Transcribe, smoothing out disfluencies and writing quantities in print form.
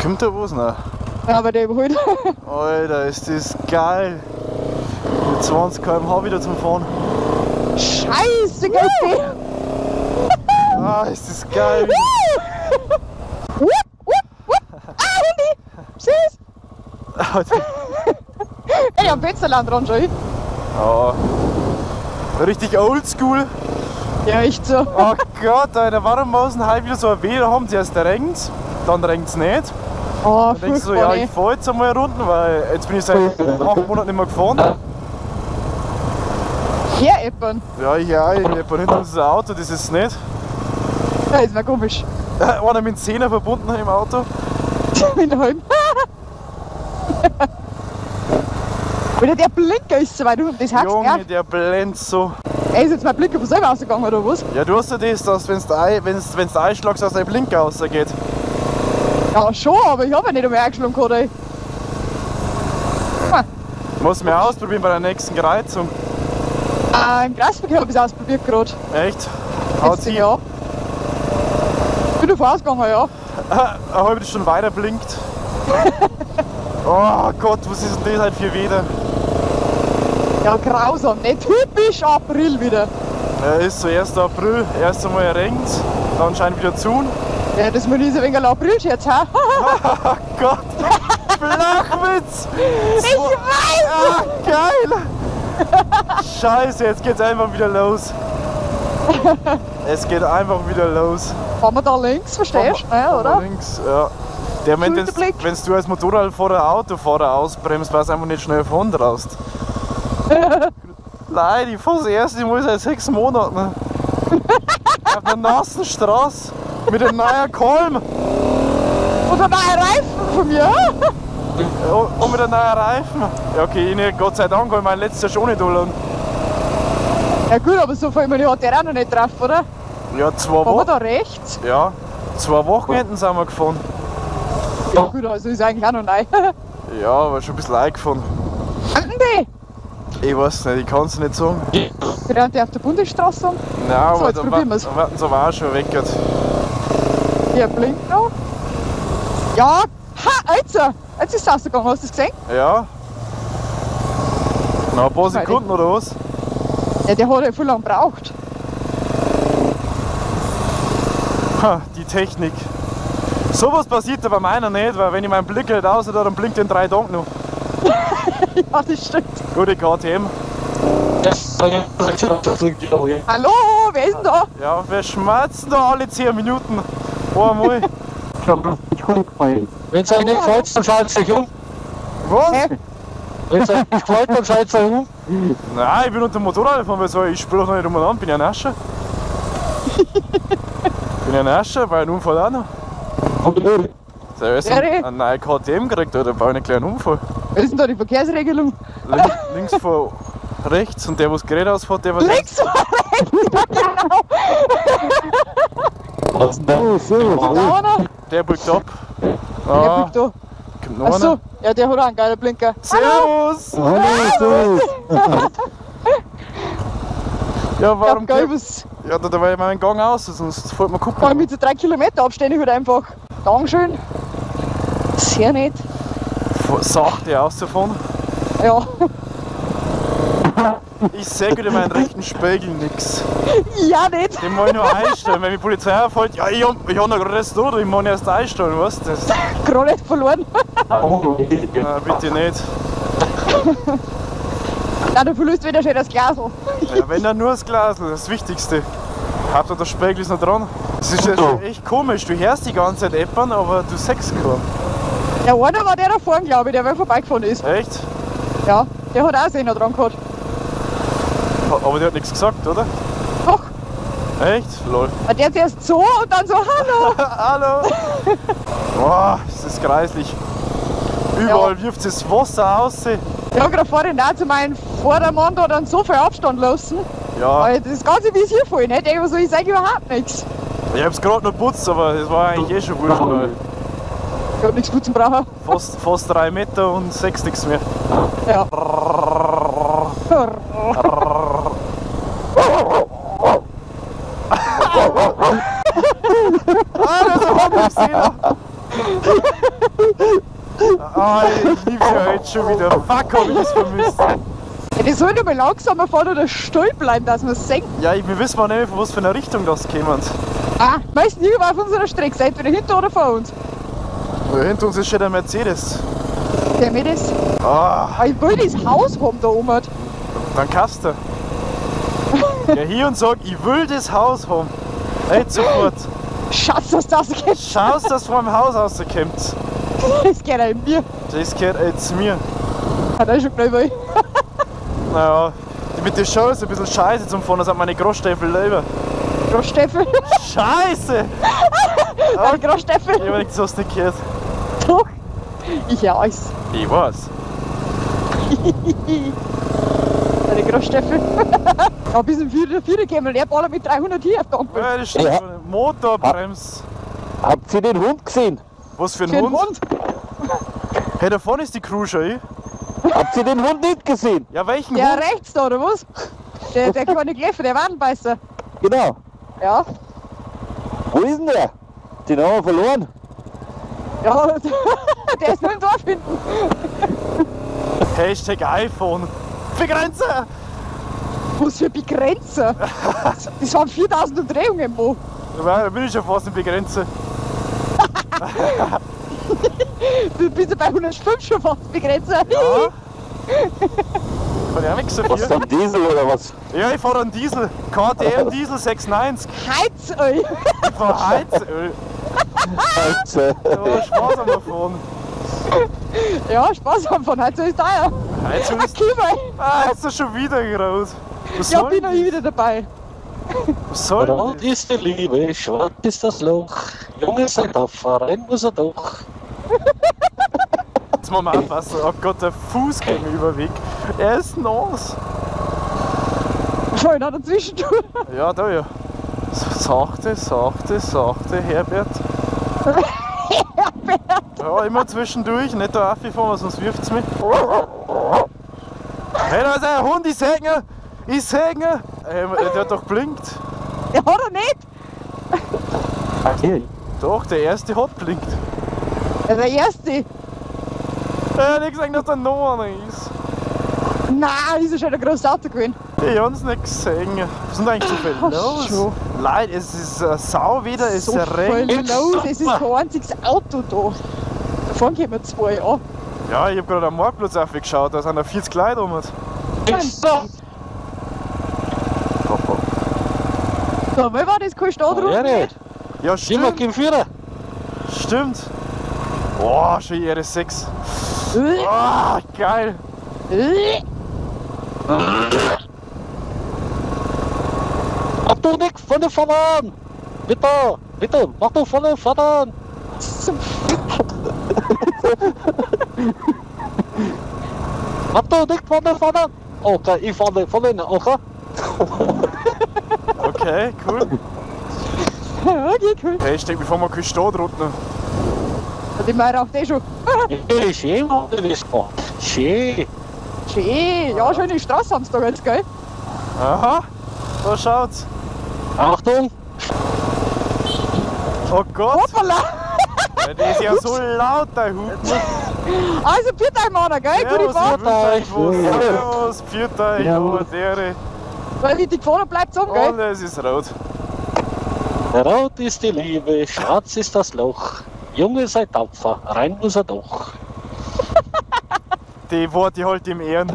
Kommt da was noch? Ja, aber der überholt. Alter, ist das geil. Mit 20 km/h wieder zum Fahren. Scheiße, geil! Ah, ist das geil! Ah, Hundi! Süß! Ey, am Fensterland dran schon. Ja. Richtig oldschool. Ja, echt so. Oh Gott, Alter, warum muss denn heute wieder so ein Wetter haben? Zuerst regnet's, dann regnet's nicht. Oh, dann denkst du so, ja, ich fahr jetzt einmal runter, weil jetzt bin ich seit 8 Monaten nicht mehr gefahren. Ja, Eppern. Ja, ich auch. Ich hinter uns ist ein Auto, das ist es nicht. Ja, ist mir komisch. Einer mit dem Zehner verbunden im Auto. Mit dem. Alter, der Blinker ist so weit oben, das heißt, Junge, ja. Der blendet so. Ey, ist jetzt mein Blinker von selber rausgegangen, oder was? Ja, du hast ja das, dass wenn du einschlagst, dass dein Blinker rausgeht. Ja, schon, aber ich habe ja nicht einmal eingeschlagen gehabt, ey. Ah. Muss mir ausprobieren bei der nächsten Kreuzung. Ah, im Kreisverkehr habe ich es ausprobiert gerade. Echt? Haut sie? Ja. Bin davon ausgegangen, ja. Eine halbe Stunde weiter blinkt. Oh Gott, was ist denn das halt für Wetter? Ja, grausam, ne? Typisch April wieder. Ja, ist so 1. April, erst einmal regnet, dann scheint wieder zu. Ja, das muss ich so ein wenig ein April-Scherz, ha? Oh Gott, Flachwitz! Ich weiß! Ah, geil! Scheiße, jetzt geht's einfach wieder los. Es geht einfach wieder los. Fahren wir da links, verstehst du? Ja, oder? Links, ja. Der meint, wenn du als Motorradfahrer Autofahrer ausbremst, weil du einfach nicht schnell fahren traust. Leute, ich fahre das erste Mal seit 6 Monaten. Auf einer nassen Straße mit einem neuen Kolm. Und einem neuen Reifen von mir. Und mit einem neuen Reifen. Ja, okay, ich nicht, Gott sei Dank, weil mein letzter schon nicht alle. Ja gut, aber so viel hat der auch noch nicht drauf, oder? Ja, 2 Wochen. Fahren wir da rechts? Ja, 2 Wochenenden sind wir gefahren. Ja gut, also ist eigentlich auch noch neu. Ja, aber schon ein bisschen eingefahren. Die? Ich weiß nicht, ich kann es nicht sagen. Rennt die auf der Bundesstraße um? Nein, aber so, jetzt dann probieren wir's. Dann werden sie aber auch schon weg. Der blinkt noch. Ja, ha, jetzt! Jetzt ist es rausgegangen, hast du das gesehen? Ja. Na, ein paar Sekunden oder was? Ja, der hat ja voll lang gebraucht. Ha, die Technik. Sowas passiert aber meiner nicht, weil wenn ich meinen Blick nicht aus, dann blinkt er in 3 Tagen noch. Ja, das stimmt. Gute KTM. Hallo, wer ist denn da? Ja, wir schmerzen da alle 10 Minuten. Einmal. Wenn es euch nicht gefällt, dann schaltet euch um. Was? Hä? Wenn es euch nicht gefällt, dann schaltet euch um. Nein, ich bin unter dem Motorrad gefahren, weil so, ich spüre doch noch nicht umeinander, bin ja nascher. Bin ja nascher, war ein Unfall auch noch. Da ist ein neuer KTM gekriegt, oder baue ich einen kleinen Unfall. Was ist denn da die Verkehrsregelung? Links vor rechts und der, was das Gerät ausfährt, der was. Links vor rechts, ja genau! Was denn da? Oh, servus. Der biegt ab. Ah, der biegt da. Kommt noch Achso, einer. Ja, der hat auch einen geilen Blinker. Servus! Hallo, servus! Ja, warum? Ich was... Ja, da war ich meinen Gang aus, sonst fällt mir kaputt. Vor allem mit so 3 Kilometer Abständen halt einfach. Dankeschön. Sehr nett. Sachte auszufahren. Ja. Ich sehe wieder meinen rechten Spiegel nix. Ja, nicht. Den muss ich nur einstellen. Wenn die Polizei erfolgt, ja, ich hab noch gerade das da, ich muss erst einstellen, weißt du? Das? Gerade nicht verloren. Nein, bitte nicht. Nein, du verlierst wieder schön das Glasl. Ja, wenn dann nur das Glasl, das Wichtigste. Hauptsache der Spiegel ist noch dran. Das ist ja echt komisch, du hörst die ganze Zeit Eppern, aber du siehst keinen. Ja, einer war der da vorne, glaube ich, der weil vorbeigefahren ist. Echt? Ja, der hat auch Sehner dran gehabt. Aber der hat nichts gesagt, oder? Doch. Echt? Lol. Und der zuerst so und dann so, hallo! Hallo! Boah, ist das kreislich. Überall ja. Wirft das Wasser aus. Ja, gerade vorhin auch zu meinem Vordermann da dann so viel Abstand lassen. Ja. Weil das Ganze wie hier voll, ne? Denk ich so, ich sag überhaupt nichts. Ich hab's gerade noch putzt, aber es war eigentlich eh schon wurscht. Ich hab nichts putzen brauchen. Fast 3 Meter und 6 nichts mehr. Ja. Ah, das ist ein Hund. Ah, ich lieb's ja heute schon wieder. Fuck, hab ich das vermisst. Ja, die sollen mal langsamer fahren oder still bleiben, dass wir es sehen. Ja, wir wissen auch nicht, von was für einer Richtung das kommt. Ah, meistens irgendwo auf unserer Strecke, entweder hinter oder vor uns. Ja, hinter uns ist schon der Mercedes. Der Mercedes. Ah. Ah, ich will das Haus haben da oben. Dann kaufst du. Geh hier und sag, ich will das Haus haben. Jetzt sofort. Schaust, dass das geht. Schaust, dass vor dem Haus rauskommt. Das gehört auch mir. Das gehört jetzt mir. Hat er schon gleich mal. Naja, mit der Show ist ein bisschen scheiße zum Fahren, das hat meine Großstäffel lieber. Großstäffel? Scheiße! Deine Großstäffel? Ich hab nichts, was nicht gehört. Doch, ich höre alles. Ich weiß. Deine Großstäffel. Ja, bis zum Vierer kämen wir alle mit 300 hier auf der Ampel. Ja, das stimmt. Ja. Motorbrems. Habt ihr den Hund gesehen? Was für ein Für einen Hund? Hund? Hey, da vorne ist die Crew schon, eh? Habt ihr den Hund nicht gesehen? Ja, welchen Der Hund? rechts da, oder was? Der kleine Gläfer, der Wadenbeißer. Genau. Ja. Wo ist denn der? Den haben wir verloren. Ja, der ist nur im Dorf hinten. Hashtag iPhone. Begrenzer! Was für Begrenzer? Das waren 4000 Umdrehungen, Mo. Da bin ich schon fast im Begrenzer. Du bist ja bei 105 schon fast Begrenzer. Ja. Kann ich auch nichts Was dafür. dann Diesel oder was? Ja, ich fahre einen Diesel. KTM Diesel 96. Heizöl. Ich fahr Heizöl. Heizöl. Ja, Spaß am Fahren. Ja, Spaß am Fahren. Heizöl ist teuer. Heizöl ist teuer. Ah, jetzt ist schon wieder groß. Was Ja, soll bin ich wieder dabei. Was soll Rot das? ist die Liebe, schwarz ist das Loch. Junge, sei tapfer, rein muss er doch. Jetzt muss man aufpassen. Oh Gott, der Fußgängerüberweg. Er ist nass. Schau ihn auch dazwischen tun. Ja, da ja. Sachte, sachte, sachte, Herbert. Herbert. Ja, immer zwischendurch, nicht da auffahren, sonst wirft's mich. Hey, da ist ein Hund, ich seh ihn! Ich seh ihn! Hey, der hat doch blinkt. Der hat er nicht! Okay. Doch, der erste hat blinkt. Ja, der erste? Er hat nicht gesagt, dass da noch einer ist. Nein, ist ja schon ein großes Auto gewesen. Ich hab's nicht gesehen. Was ist denn eigentlich so viel los? Schon. Leute, es ist Sauwetter, es so regnet. viel los, es ist kein einziges Auto da. Da fahren kommen zwei an. Ja, ich hab gerade am Marktplatz aufgeschaut, da sind da 40 Leute rum. So, weil war das kein Stadtrund? Ja, nicht. Ja, Stimmt. stimmt. Im Führer. Stimmt. Boah, schon die RS6. Oh, geil. Mach du nicht von den Fahrern! Bitte, bitte, mach du von den Fahrern! Zum Fick. Mach du nicht von den Fahrern! Okay, ich fahre von denen, okay? Okay, cool. Okay, cool. Hey, ich denke, wir fahren mal keine Stadtroute. Und ich meine auch eh schon. Ja, schön, das ist schön. Schön, ja, schöne Straße haben sie da jetzt, gell? Aha, da schaut's. Achtung! Oh Gott! Hoppala! Ja, der ist ja so laut, der Hupen. Also, pfiat euch, Mann, gell? Gute Fahrt! Servus, pfiat euch, Ehre. Weil die Gefahr bleibt um, gell? Alles ist rot. Rot ist die Liebe, schwarz ist das Loch. Junge, sei tapfer, rein muss er doch. Die Worte halt im Ehren.